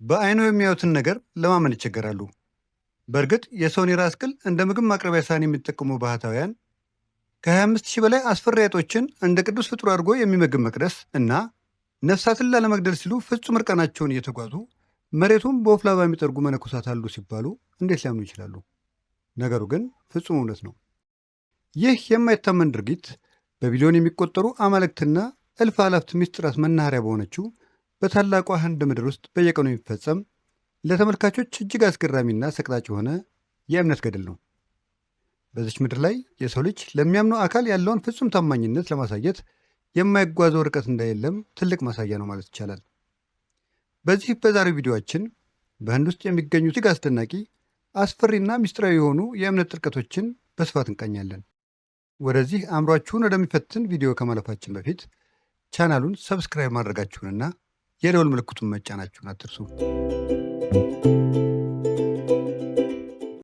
በዓይኖ የሚያዩትን ነገር ለማመን ይቸገራሉ። በእርግጥ የሰውን የራስ ቅል እንደ ምግብ ማቅረቢያ ሳህን የሚጠቀሙ ባህታውያን፣ ከ25 ሺህ በላይ አስፈሪ አይጦችን እንደ ቅዱስ ፍጡር አድርጎ የሚመግብ መቅደስ እና ነፍሳትን ላለመግደል ሲሉ ፍጹም እርቃናቸውን እየተጓዙ መሬቱን በወፍ ላባ የሚጠርጉ መነኮሳት አሉ ሲባሉ እንዴት ሊያምኑ ይችላሉ? ነገሩ ግን ፍጹም እውነት ነው። ይህ የማይታመን ድርጊት በቢሊዮን የሚቆጠሩ አማልክትና እልፍ አላፍት ምስጢራት መናኸሪያ በሆነችው በታላቋ ህንድ ምድር ውስጥ በየቀኑ የሚፈጸም፣ ለተመልካቾች እጅግ አስገራሚና ሰቅጣጭ የሆነ የእምነት ገድል ነው። በዚች ምድር ላይ የሰው ልጅ ለሚያምነው አካል ያለውን ፍጹም ታማኝነት ለማሳየት የማይጓዘው ርቀት እንደሌለም ትልቅ ማሳያ ነው ማለት ይቻላል። በዚህ በዛሬው ቪዲዮአችን በህንድ ውስጥ የሚገኙ እጅግ አስደናቂ፣ አስፈሪና ምስጢራዊ የሆኑ የእምነት ጥልቀቶችን በስፋት እንቃኛለን። ወደዚህ አእምሯችሁን ወደሚፈትን ቪዲዮ ከማለፋችን በፊት ቻናሉን subscribe ማድረጋችሁንና የደወል ምልክቱን መጫናችሁን አትርሱ።